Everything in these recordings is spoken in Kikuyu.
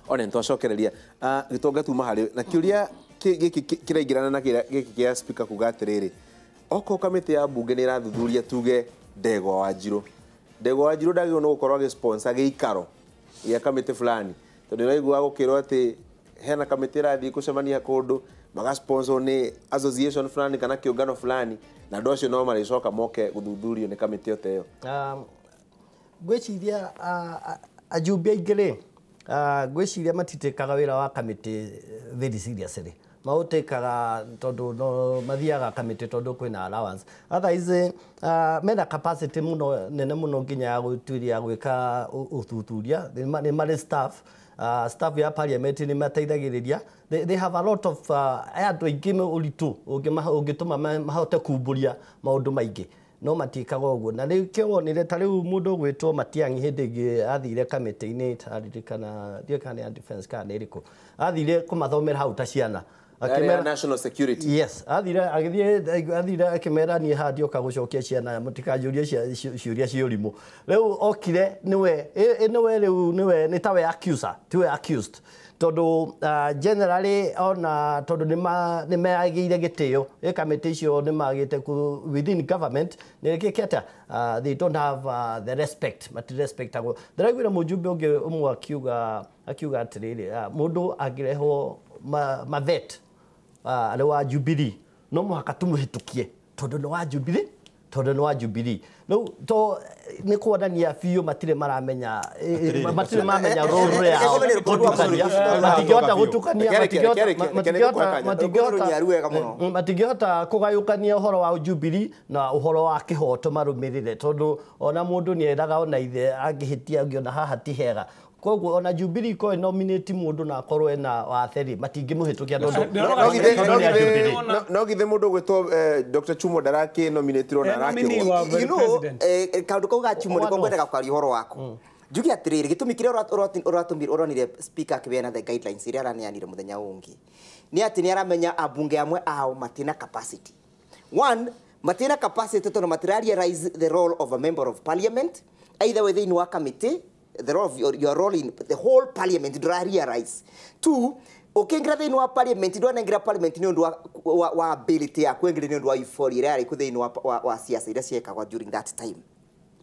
One nitwacokereria gitonga tuma hari na kiuria giki kiraingirana na giki kia speaker kuga atiriri okorwo kamiti ya bunge ni irathuthuria tuge Ndegwa Wanjiru Ndegwa Wanjiru ndagĩrĩirwo nĩ gũkorwo agĩsponsor gĩikaro gĩa kamĩtĩ fulani tondũ nĩũraigua gũkĩrwo atĩ hena kamĩtĩ ĩrathiĩ gũcemania kũndũ magasponsor nĩ association fulani kana kĩũngano fulani na andũ acio no marĩcoka moke gũthuthurio nĩ kamĩtĩ o ta ĩyo. Ngwĩciria ajumbe aingĩ rĩ ngwĩciria matitĩkaga wĩra wa kamĩtĩ very seriously maũtĩkaga tondũ no mathiaga kamĩtĩ tondũ kwĩna allowance otherwise mena capacity mũno nene mũno nginya ya gũtuĩria gwĩka ũthuthuria nĩ marĩ staff staff ya parliament nĩ mateithagĩrĩria they have a lot of andũ aingĩ ũritũ ũngĩtũma mahote kumbũria maũndũ maingĩ no matiĩkaga ũguo na nĩkĩo wonire ta rĩu mũndũ ũgwĩtwo Matiang'i hĩndĩ ĩngĩ athire kamĩtĩ-inĩ taririkana ndiũĩ kana nĩ ya defense kana nĩ ĩrĩkũ athire kũmathomera hau ta ciana akĩmera national security yes athire agĩthiĩ athire akĩmera niĩ haha ndioka gũcokia ciana mũtikanjũrie ciũria cia ũrimũ rĩu okire nĩwe nĩwe rĩu nĩwe nĩ tawe accuser tiwe accused tondũ generally ona tondũ nĩ magĩire gĩtĩo ĩ kamĩtĩ icio nĩ magĩte within government nĩ gĩkĩ atĩa they don't have the respect matirespectagwo ndĩraiguire mũjumbe ũngĩ ũmwe akiuga atĩrĩrĩ mũndũ angĩrehwo mathet arĩ wa Jubilee no mũhaka tũmũhĩtũkie tondũ nĩ wa Jubilee tondũ nĩ wa Jubilee rĩu to nĩ kuonania biũ matirĩ maramenya matirĩ mamenya role yao matingĩhota gũtukania matingĩhota kũgayũkania ũhoro wa Jubilee na ũhoro wa kĩhoto marũmĩrĩre tondũ ona mũndũ nĩ eraga ona ithe angĩhĩtia angĩona haha ti hega koguo ona Jubilee ko nominate mũndũ na akorwo ena watheri matingĩmũhĩtũkia tondũ no githe mũndũ ũgwĩtwo Dr. Chumo ndaraki nominatirwo na arakĩgwo you know kaũndũ kau ga Chumo nĩko ngwendaga kwaria ũhoro wako njuge atĩrĩrĩ gĩtũmi kĩrĩa ũronire speaker akĩheana the guidelines iria araneanire mũthenya ũngĩ nĩ atĩ nĩ aramenya ambunge amwe ao matina capacity one matina capacity tondũ matirarealize the role of a member of parliament either within wa committee the role of your role in the whole parliament realize. Two, ukiingira thĩinĩ wa parliament ndwanaingira parliament nĩ ũndũ wa ability yaku ingire nĩ ũndũ wa euphoria ĩrĩa yarĩ kuo thĩinĩ wa siasa iria ciekagwo during that time.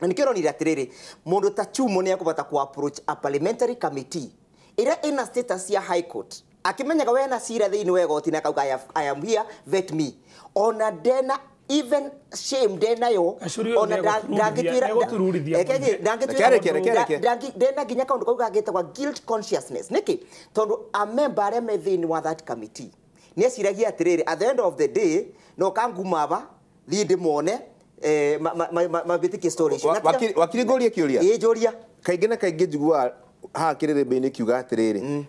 Na nĩkĩo ũronire atĩrĩrĩ mũndũ ta Chumo nĩ ekũbata ku approach a parliamentary committee ĩrĩa ĩna status ya high court akĩmenyaga we na cira thĩinĩ wa igoti na akauga I am here vet me ona ndena even shame ndenayo ona ndangĩtuĩra ndena nginya kaũndũ kau gagĩtagwo guilt consciousness nĩkĩ tondũ a member arĩa me thĩinĩ wa that committee nĩ eciragia atĩrĩrĩ at the end of the day no kangumaba thiĩ ndĩmone mabĩtĩkie story icio. Wakiri ngũrie kĩũria ĩĩ njũria kaingĩ na kaingĩ njiguaga haha kĩrĩrĩmbĩ-inĩ kiuga atĩrĩrĩ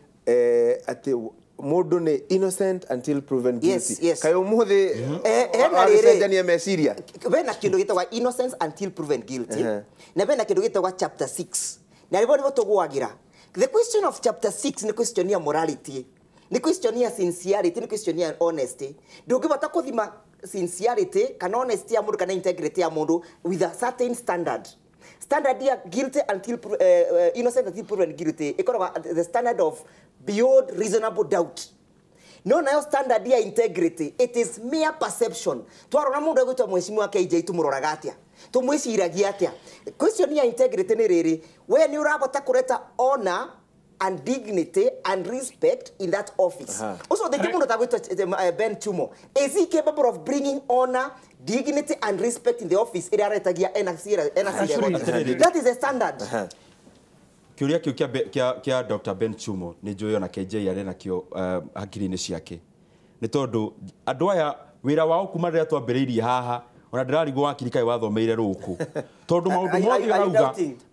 atĩ mũndũ nĩ innocent until proven guilty. Yes. Kaĩ ũmũthĩ wagĩcenjania meciria bena kĩndũ gĩtagwo innocence until proven guilty na bena kĩndũ gĩtagwo chapter 6 na rĩo nĩguo tũgũagĩra the question of chapter 6 nĩ question ya morality nĩ question ya sincerity nĩ question ya honesty ndũngĩbata kũthima sincerity kana honesty ya mũndũ kana integrity ya mũndũ with a certain standard standard ya guilty until innocent until proven guilty ikoragwo the standard of beyond reasonable doubt no nayo standard ya integrity it is mere perception twarora mundu egwitwo mheshimiwa KJ tumuroraga atia tumwiciragia atia question ya integrity ni riri we ni urabota kureta honor and dignity and respect in that office. Also the mundu tagwitwo Ben Chumo is he capable of bringing honor dignity and respect in the office ira aretagia ena cira that is a standard. Kĩũria kĩu kĩa Dr. Ben Chumo nĩ njũĩ ona KJ arĩ nakĩo hakiri-inĩ ciake nĩ tondũ andũ aya wĩra wao kuma rĩrĩa twambĩrĩirie haha ona ndĩrarigwo wakiri kaĩ wathomeire rũkũ tondũ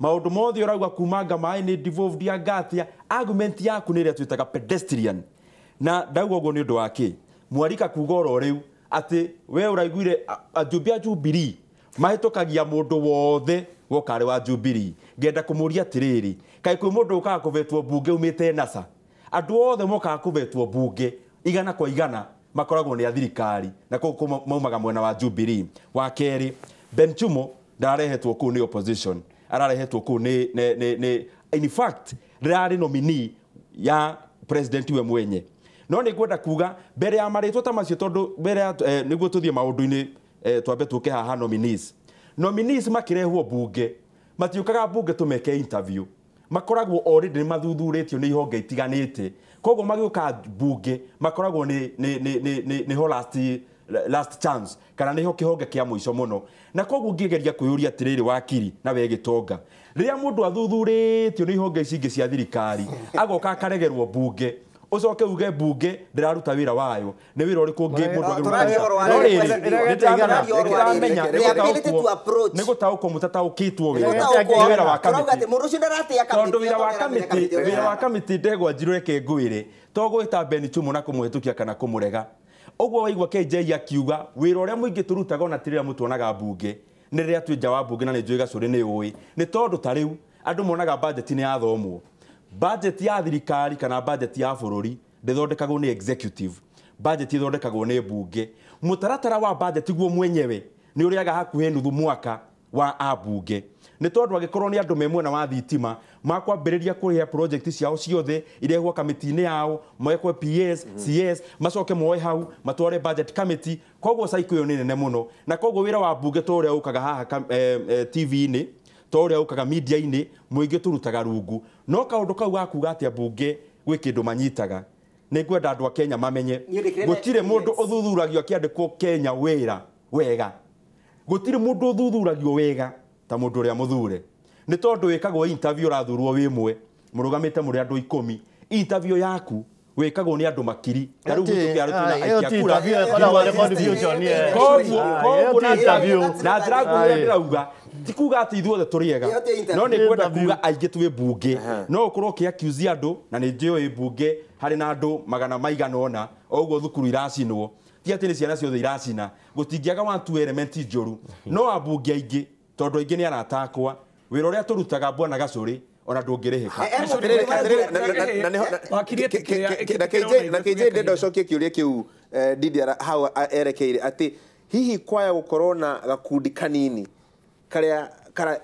maũndũ mothe ũrauga kumanga maĩ nĩ devolved ya ngatia argument yaku nĩ ĩrĩa twĩtaga pedestrian na ndauga ũguo nĩ ũndũ wa kĩ mwarika kuga oro rĩu atĩ we ũraiguire ajumbe a Jubilee mahĩtũkagia mũndũ wothe woka arĩ wa Jubilee ngenda kũmũria atĩrĩrĩ kaĩ kwĩ mũndũ ũkaga kũvetwo mbunge umĩte NASA andũ othe mokaga kũvetwo mbunge igana kwa igana makoragwo nĩ a thirikari na kũu maumaga mwena wa Jubilee wa kerĩ Ben Chumo ndararehetwo kũu nĩ opposition ararehetwo kũu nĩ in fact ndĩrarĩ nominee ya president we mwenye. No nĩ ngwenda kuga mbere ya marĩtwa ta macio tondũ mbere ya nĩguo tũthiĩ maũndũ-inĩ twambe tũke haha nominees. Nominees makĩrehwo bunge matiũkaga bunge tũmeke interview, makoragwo already nĩ mathuthurĩtio nĩ ihonge itiganĩte, koguo magĩũka bunge makoragwo nĩ ho last chance kana nĩho kĩhonge kĩa mũico mũno. Na koguo ngĩgeria kwĩyũria atĩrĩrĩ wakiri na we Gĩtonga, rĩrĩa mũndũ athuthurĩtio nĩ ihonge ici ingĩ cia thirikari agoka akaregerwo bunge, ũcoke uge bunge ndĩraruta wĩra wayo, nĩ wĩra ũrĩkũ ũngĩ mũndũ agĩrĩirwo? No rĩrĩ, nĩndĩramenya nĩ gũtaũkwo mũtataũkĩtwo wega nĩ wĩra wa kamĩtĩ, tondũ wĩra wa kamĩtĩ Ndegwa Njirũ reke ngwĩre to gwĩta Ben Chumo na kũmũhĩtũkia kana kũmũrega. Ũguo waigua KJ akiuga wĩra ũrĩa mũingĩ tũrutaga ona ti rĩrĩa mũtuonaga bunge, nĩ rĩrĩa twĩ nja wa bunge, na nĩ njũĩ Gacũrĩ nĩ ũĩ, nĩ tondũ ta rĩu andũ monaga budget nĩ yathomwo. Budget ya thirikari kana budget ya bũrũri ndĩthondekagwo nĩ executive, budget ĩthondekagwo nĩ bunge. Mũtaratara wa budget guo mwenyewe nĩ ũrĩaga hakuhĩ nuthu mwaka wa ambunge, nĩ tondũ angĩkorwo nĩ andũ me mwena wa thitima makwambĩrĩria kũrĩha project ciao ciothe irehwo kamĩtĩ-inĩ yao, mekwo PS, CS, macoke moe hau matware budget committee. Koguo cycle ĩyo nĩ nene mũno, na koguo wĩra wa bunge to ũrĩa ũkaga haha TV-inĩ, to ũrĩa ũkaga media-inĩ, mũingĩ tũrutaga rungu. No kaũndũ kau ga kuga atĩ ambunge gwĩ kĩndũ manyitaga, nĩ ngwenda andũ a Kenya mamenye gũtirĩ mũndũ ũthuthuragio akĩandĩkwo Kenya wĩra wega, gũtirĩ mũndũ ũthuthuragio wega ta mũndũ ũrĩa mũthure, nĩ tondũ wĩkagwo interview ũrathurwo wĩ mwe mũrũgamĩte mũrĩ andũ 10, interview yaku wĩkagwo nĩ andũ makiri. Ta rĩu gwitũ kĩarũ twĩna aikia kura, koguo na njĩra nguhĩ ndĩrauga ti kuga atĩ ithuothe tũrĩ ega, no nĩ ngwenda kuga aingĩ twĩ mbunge, no ũkorwo ũkĩ-accuse andũ, na nĩ njũĩ mbunge harĩ na andũ magana maigana ũna, o ũguo thukuru iracinwo, ti atĩ nĩ ciana ciothe iracina, gũtingĩaga one two element njũru, no ambunge aingĩ tondũ aingĩ nĩ arata akwa, wĩra ũrĩa tũrutaga bwana Gacũrĩ ona ndũngĩrĩhĩka. Na KJ ndenda ũcokie kĩũria kĩu Ndindi hau erekeire atĩ hihi kwaya gũkorwo na gakundi kanini karĩa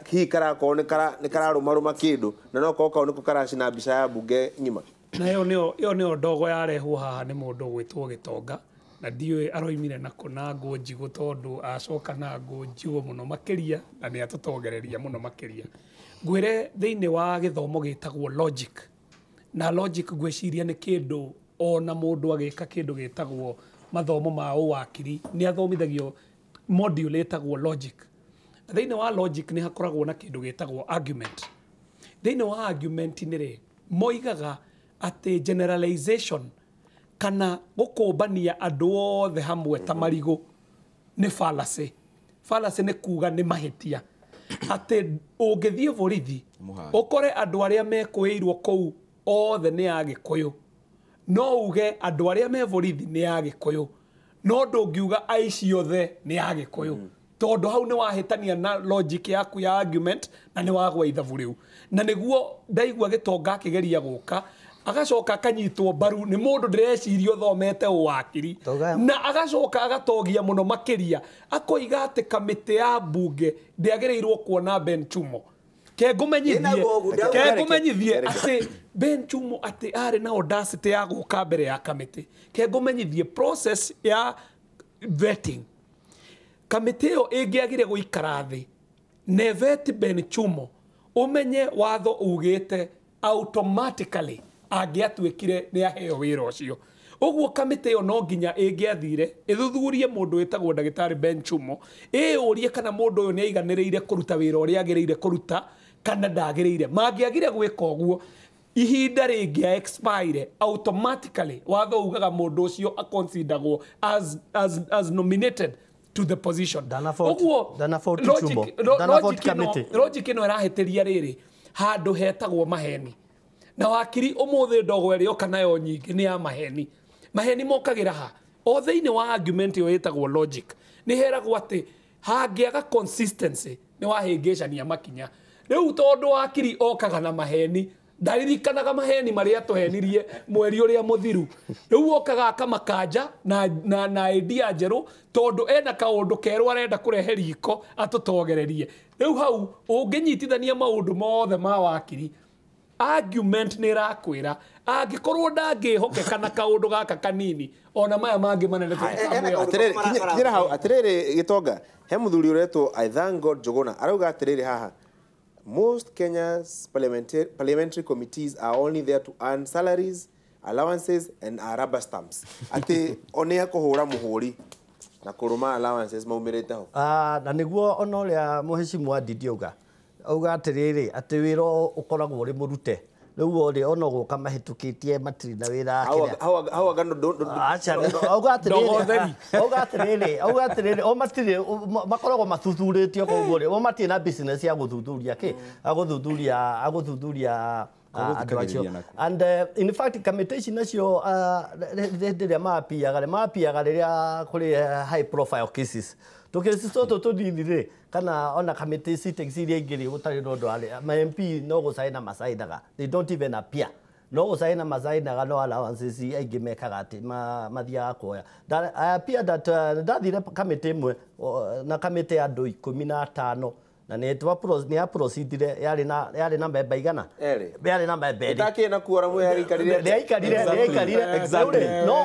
hihi karakorwo nĩ kararũmarũma kĩndũ na no korwo kau nĩko karacina mbica ya bunge ng'ima. Na ĩyo nĩyo ndogo yarehwo haha nĩ mũndũ ũgwĩtwo Gĩtonga, na ndiũĩ aroimire nako na ngũ njigũ, tondũ acoka na ngũ njigũ mũno makĩria, na nĩ atũtongereria mũno makĩria. Ngwĩre thĩinĩ wa gĩthomo gĩtagwo logic, na logic ngwĩciria nĩ kĩndũ ona mũndũ agĩka kĩndũ gĩtagwo mathomo ma ũwakiri nĩ athomithagio module ĩtagwo logic. Thĩinĩ wa logic nĩ hakoragwo na kĩndũ gĩtagwo argument. Thĩinĩ wa argument nĩ rĩ moigaga atĩ generalization kana gũkũmbania andũ othe hamwe ta marigũ nĩ fallacy. Fallacy nĩ kuga nĩ mahĩtia, atĩ ũngĩthiĩ borithi ũkore andũ arĩa mekũĩirwo kũu othe nĩ a Gĩkũyũ, no uge andũ arĩa me borithi nĩ a Gĩkũyũ, no ndũngiuga aici othe nĩ a Gĩkũyũ, tondũ hau nĩ wahĩtania na logic yaku ya argument na nĩ wagwa ithabu rĩu. Na nĩguo ndaigua Gĩtonga akĩgeria gũka agacoka akanyitwo mbaru nĩ mũndũ ndĩreciria ũthomete ũwakiri, na agacoka agatogia mũno makĩria akoiga atĩ kamĩtĩ ya mbunge ndĩagĩrĩirwo kuona Ben Chumo. Kengũmenyithie atĩ Ben Chumo atĩ arĩ na audacity ya gũka mbere ya kamĩtĩ. Kengũmenyithie process ya vetting, kamĩtĩ ĩyo ĩngĩagire gũikara thĩ na vet Ben Chumo, ũmenye watho ugĩte automatically angĩatuĩkire nĩ aheo wĩra ũcio. Ũguo kamĩtĩ ĩyo no nginya ĩngĩathire ĩthuthurie mũndũ wĩtagwo ndagĩtarĩ Ben Chumo, ĩyũrie kana mũndũ ũyũ nĩ aiganĩrĩire kũruta wĩra ũrĩa agĩrĩire kũruta kana ndagĩrĩire. Mangĩagire gwĩka ũguo, ihinda rĩngĩa expire automatically watho ugaga mũndũ ũcio aconsideragwo as nominated to the position. Ũguo logic ĩno ĩrahĩtĩria rĩrĩ handũ hetagwo maheni. Na wakiri ũmũthĩ ndogo ĩrĩa oka nayo nyingĩ nĩ ya maheni. Maheni mokagĩra ha? O thĩinĩ wa argument ĩyo ĩtagwo logic nĩ heragwo atĩ hangĩaga consistency nĩ wahĩngĩcania makinya. Rĩu tondũ wakiri okaga na maheni, ndaririkanaga maheni marĩa tũhenirie mweri ũrĩa mũthiru, rĩu okaga akamakanja na idea njerũ, tondũ ena kaũndũ kerũ arenda kũrehe riko atũtogererie. Rĩu hau ũngĩnyitithania maũndũ mothe ma wakiri, Argument nĩ ĩrakwĩra angĩkorwo ndangĩhokeka na kaũndũ gaka kanini ona maya mangĩ manene Atĩrĩrĩ, kinyĩra hau. Atĩrĩrĩ, Gĩtonga, he mũthuri ũretwo I thank God Njuguna arauga atĩrĩrĩ haha, most Kenya's parliamentary committees are only there to earn salaries, allowances and are rubber stamps. Atĩ o nĩ akũhũra mũhũri na kũrũma allowances maumĩrĩte ho. Na nĩguo ona ũrĩa mũhĩcimu Ndindi auga atĩrĩrĩ, atĩ wĩra ũkoragwo ũrĩ mũrute. Rĩu ũrĩ ona gũka mahĩtũkĩtie matirĩ na wĩra kĩrĩa. Hau anga Aca, auga atĩrĩrĩ, auga atĩrĩrĩ, o matirĩ makoragwo mathuthurĩtio koguo rĩ, o matirĩ na business ya gũthuthuria kĩ, agũthuthuria andũ acio. And in fact kamĩtĩ ici nacio hĩndĩ ĩrĩa mapiaga rĩrĩa kũrĩ high profile cases, tũkĩci tũtũ tũnini rĩ, kana ona kamĩtĩ sittings iria ingĩ rĩ, gũtarĩ na ũndũ arĩ ma MP no gũcaina macainaga, they don't even appear, no gũcaina macainaga, no allowances aingĩ mekaga atĩ mathiaga kuoya. I appeared at ndathire kamĩtĩ ĩmwe na kamĩtĩ ya andũ 15 na nĩ ya proceedire, yarĩ na memba igana, yarĩ na memba erĩ. Ĩtakĩrĩ na kuora mwĩ haraikarire. Nĩaikarire. No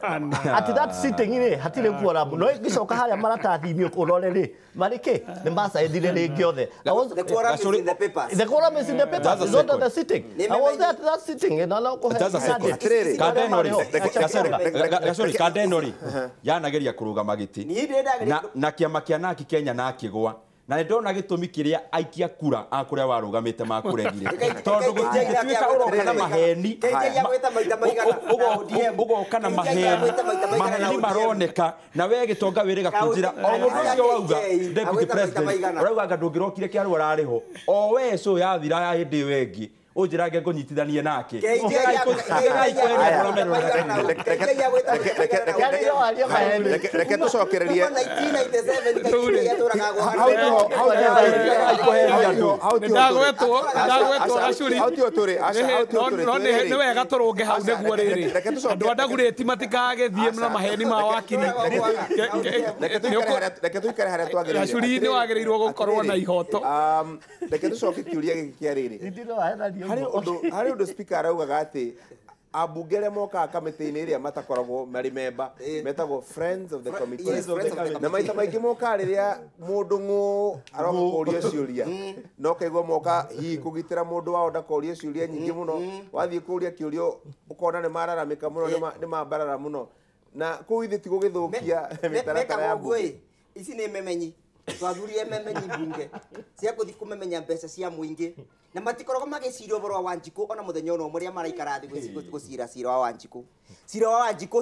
at that sitting rĩ hatirĩ quorum, no ĩgĩcoka harĩa maratathi-inĩ ũrore rĩ marĩ kĩ nĩ macainire rĩngĩ othe. The quorum is in the papers. The quorum is in the papers. It's not at the sitting. I was there at that sitting and no kũhe. Kandeno rĩ yanageria kũrũgama gĩtĩ na kĩama kĩa Naki Kenya na akĩgũa, na nĩndona gĩtũmi kĩrĩa aikia kura a kũrĩa warũgamĩte makũregire, tondũ gũtingĩtuĩka ũroka na maheni, ũgoka na maheni maroneka, na we Gĩtonga wĩrĩga kũnjĩra o mũndũ ũcio wauga deputy president ũrauga anga ndũngĩrokire kĩarũ ararĩ ho, o we cũ yathira ya hĩndĩ ĩyo ĩngĩ ũnjĩrange ngũnyitithanie nake. Reke tũcokererie ndagwetwo Gacuri, no nĩ wega tũrũnge hau nĩguo rĩrĩ andũ a Ndagurĩti matikagĩthiĩ na maheni ma wakiri. Reke tũikare harĩa twagĩrĩire. Gacuri nĩ wagĩrĩirwo gũkorwo na ihoto. Reke tũcoke kĩũria gĩkĩ kĩa rĩrĩ, harĩ ũndũ speaker araugaga atĩ ambunge arĩa mokaga kamĩtĩ-inĩ ĩrĩa matakoragwo marĩ memba metagwo friends of the committee, na maita maingĩ mokaga rĩrĩa mũndũ ng'ũ aroka kũũria ciũria, no kaigua moka hihi kũgitĩra mũndũ wao ndakorie ciũria nyingĩ mũno, wathiĩ kũũria kĩũria ũkona nĩ mararamĩka mũno, nĩ mambarara mũno, na kũu ithe ti gũgĩthũkia mĩtaratara ya mbunge. Ici nĩ memenyi twathurire memenyi mbunge cia gũthiĩ kũmemenya mbeca cia mũingĩ, na matikoragwo magĩciria ũhoro wa Wanjikũ ona mũthenya ona ũmwe rĩrĩa maraikara thĩ gũcira cira wa Wanjikũ. Cira wa Wanjikũ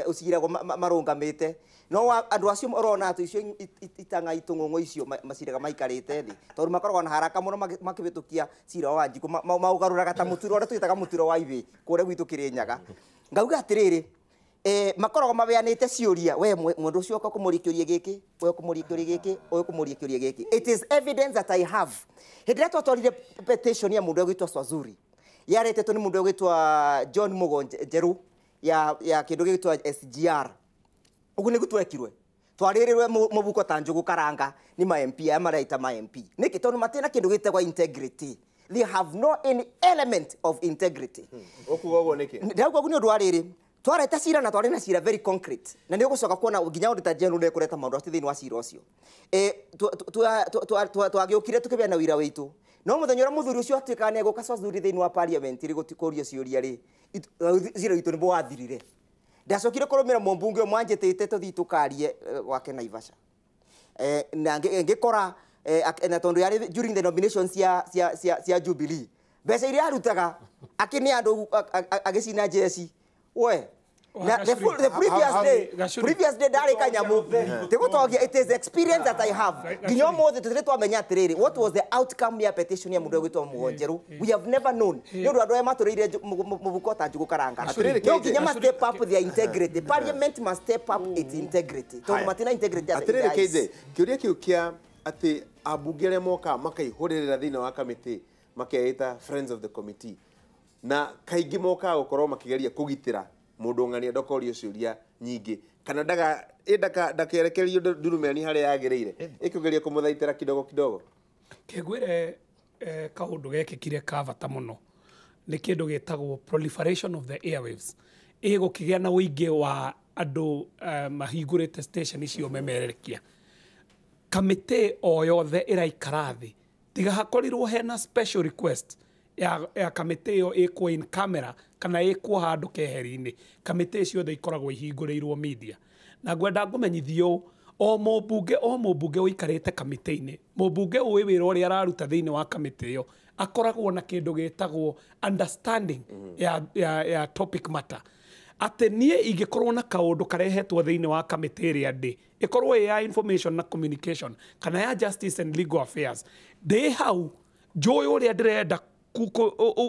ũciragwo marũngamĩte, no andũ acio ũrona atĩ icio itang'a itũng'ũng'ũ icio maciraga maikarĩte thĩ tondũ makoragwo na haraka mũno makĩhĩtũkia cira wa Wanjikũ, maũgarũraga ta mũturo ũrĩa twĩtaga mũturo wa ibĩ kũrĩa gwitũ Kĩrĩnyaga. Ngauga atĩrĩrĩ, makoragwo mabeanĩte ciũria, we mũndũ ũcio ũka kũmũria kĩũria gĩkĩ, ũyũ kũmũria kĩũria gĩkĩ, ũyũ kũmũria kĩũria gĩkĩ. It is evidence that I have. Hĩndĩ ĩrĩa twatwarire petition ya mũndũ ũgwĩtwo Swazuri, yaretetwo nĩ mũndũ ũgwĩtwo John Mugo Njeru ya kĩndũ gĩgwĩtwo SGR. Ũguo nĩguo twekirwe. Twarĩrĩrwe mũbuko ta njũgũ karanga nĩ ma MP aya maraita ma MP. Nĩkĩ? Tondũ matirĩ na kĩndũ gĩtagwo integrity. They have no any element of integrity. Ũkuga ũguo nĩkĩ? Ndauga ũguo nĩ ũndũ wa rĩrĩ, twareta cira na twarĩ na cira very concrete, na nĩ ũgũcoka kuona nginya auditor general nĩ ekũreta maũndũ acio thĩinĩ wa cira ũcio. Twagĩũkire tũkĩgĩa na wĩra witũ, no mũthenya ũrĩa mũthuri ũcio atuĩkaga nĩ egũka Swazuri thĩinĩ wa parliament rĩ kũrio ciũria rĩ, cira witũ nĩguo wathirire. Ndacokire kũrũmĩra mũmbunge ũmwe anjĩtĩte tũthiĩ tũkarie gwake Naivasha, na ngĩkora na tondũ yarĩ during the nomination cia Jubilee, mbeca iria arutaga akĩnĩ andũ agĩcina jeci we. Na the previous day ndarĩ kanyamu tigũtogia. It is the experience that I have. Nginya ũmũthĩ tũtirĩ twamenya atĩrĩrĩ, what was the outcome ya petition ya mũndũ ũgwĩtwo Mugo Njeru? We have never known. Nĩ ũndũ andũ aya matũrĩire mũbuko ta njũgũ karanga. No nginya ma step up their integrity. Parliament must step up its integrity tondũ matina integrity. Atĩrĩrĩ KJ, kĩũria kĩu kĩa atĩ ambunge arĩa mokaga makaihũrĩrĩra thĩinĩ wa kamĩtĩ makeĩta friends of the committee, na kaingĩ mokaga gũkorwo makĩgeria kũgitĩra mũndũ ng'ania ndakorio ciũria nyingĩ kana ndakerekerio ndurumeni harĩa yagĩrĩire, ĩkũgeria kũmũthaitĩra kidogo kidogo. Kĩngwĩre kaũndũ gekĩkire ka bata mũno nĩ kĩndũ gĩtagwo proliferation of the airwaves. Ĩgũkĩgĩa na ũingĩ wa andũ mahingũrĩte station icio memererekia. Kamĩtĩ o yothe ĩraikara thĩ tiga hakorirwo hena special request ya kamĩtĩ ĩyo ĩkwo in camera kana ĩkwo handũ keheri-inĩ, kamĩtĩ ciothe ikoragwo ihingũrĩirwo media. Na ngwenda ngũmenyithie ũũ, o mũmbunge ũikarĩte kamĩtĩ-inĩ, mũmbunge ũĩ wĩra ũrĩa araruta thĩinĩ wa kamĩtĩ ĩyo akoragwo na kĩndũ gĩtagwo understanding ya topic matter. Atĩ niĩ ingĩkorwo na kaũndũ karehetwo thĩinĩ wa kamĩtĩ ĩrĩa ndĩ, ĩkorwo ĩ ya information na communication kana ya justice and legal affairs, ndĩ hau njũĩ ũrĩa ndĩrenda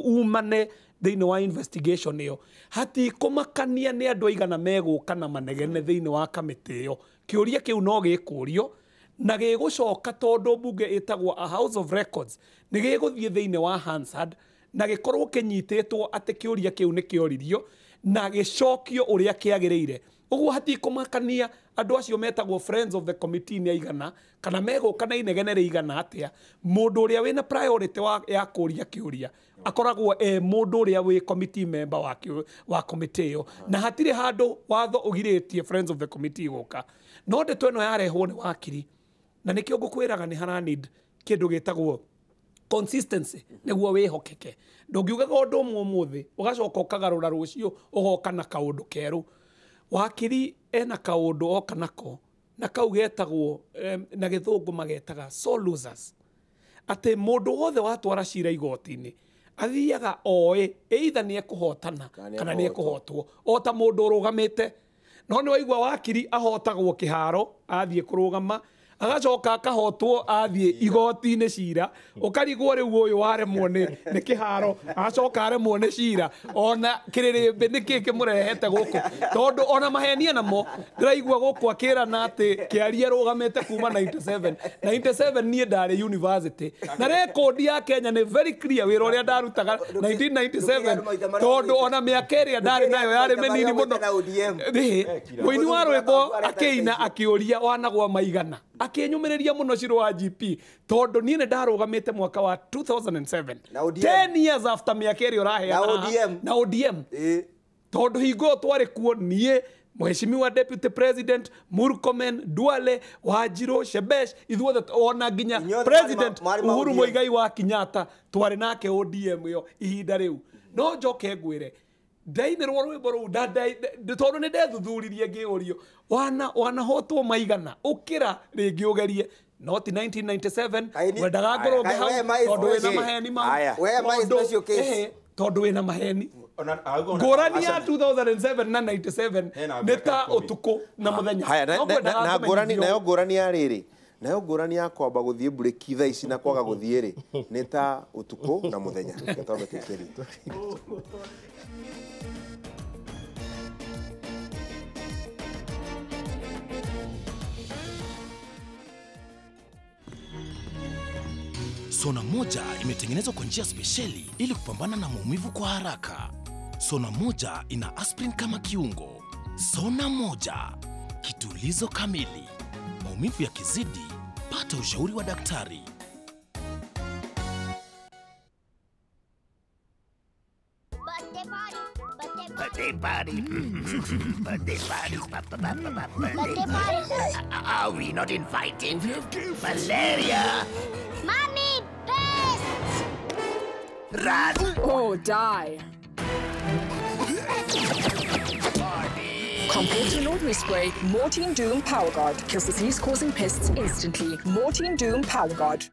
umane thĩinĩ wa investigation ĩyo, hatikũmakania nĩ andũ aigana megũka na manegene thĩinĩ wa kamĩtĩ ĩyo. Kĩũria kĩu no gĩkũrio na gĩgũcoka tondũ mbunge ĩtagwo a House of Records nĩ gĩgũthiĩ thĩinĩ wa Hansard na gĩkorwo kĩnyitĩtwo atĩ kĩũria kĩu nĩ kĩoririo na gĩcokio ũrĩa kĩagĩrĩire. Ũguo hatikũmakania andũ acio metagwo friends of the committee nĩ aigana kana megũka na inegene rĩigana atĩa, mũndũ ũrĩa wĩna priority ya kũria kĩũria akoragwo e mũndũ ũrĩa wĩ committee member wa committee ĩyo, na hatirĩ handũ watho ũgirĩtie friends of the committee gũka. No ndeto ĩno yarehwo nĩ wakiri, na nĩkĩo ngũkwĩraga nĩ hara need kĩndũ gĩtagwo consistency nĩguo wĩhokeke. Ndũngiugaga ũndũ ũmwe ũmũthĩ ũgacoka ũkagarũra rũciũ ũgoka na kaũndũ kerũ. Wakiri ena kaũndũ oka nako na kau getagwo na gĩthũngũ magetaga sole losers, atĩ mũndũ wothe watwara cira igoti-inĩ athiaga oĩ either nĩ ekũhotana kana nĩ ekũhotwo, o ta mũndũ ũrũgamĩte. No nĩ waigua wakiri ahotagwo kĩharo athiĩ kũrũgama, agacoka akahotwo athiĩ igoti-inĩ cira, ũkarigwo rĩu ũyũ waremwo nĩ kĩharo agacoka aremwo nĩ cira, ona kĩrĩrĩmbĩ nĩkĩ kĩmũrehete gũkũ, tondũ ona mahenia namo ndĩraigua gũkũ akĩrana atĩ kĩaria rũgamĩte kuma 97 97 niĩ ndarĩ university na rekondi ya Kenya nĩ very clear wĩra ũrĩa ndarutaga 1997, tondũ ona mĩaka ĩrĩa ndarĩ nayo yarĩ mĩnini mũno. Mũini wa rwĩmbo akĩina akĩũria wanagwa maigana, akĩnyũmĩrĩria mũno Shiro wa GP tondũ niĩ nĩ ndarũgamĩte mwaka wa 2007, 10 years after mĩaka ĩrĩa ũraheana na ODM, tondũ hingo ĩyo twarĩ kuo niĩ Mheshimiwa Deputy President Murkomen, Duale, Wanjiru, Shebesh, ithuothe ona nginya President Uhuru Muigai wa Kenyatta twarĩ nake ODM ĩyo ihinda rĩu. No njoke ngwĩre ndainĩrwo rwĩmbo rũu tondũ nĩ ndethuthuririe ngĩũrio wanahotwo maigana ũkĩra rĩngĩ ũgerie, no ti 1997 wendaga ngorwo ngĩ hau tondũ wĩna maheni mau, tondũ wĩna maheni. Ngũrani ya 2007 na 97 nĩ ta ũtukũ na mũthenya. Nayo ngũrani ya rĩrĩ, nayo ngũrani ya kwamba gũthiĩ mburĩki thaa ici na kwaga gũthiĩ rĩ nĩ ta ũtukũ na mũthenya. Twambe twĩkĩrie. Sona moja imetengenezwa kwa njia spesheli ili kupambana na maumivu kwa haraka. Sona moja ina aspirin kama kiungo. Sona moja, kitulizo kamili. Maumivu yakizidi, pata ushauri wa daktari. Birthday party. Birthday party. Birthday party. Are we not invited? Valeria. Mommy, best. Run. Or die. Compared to an ordinary spray, Mortein Doom Power Guard kills disease-causing pests instantly. Mortein Doom Power Guard.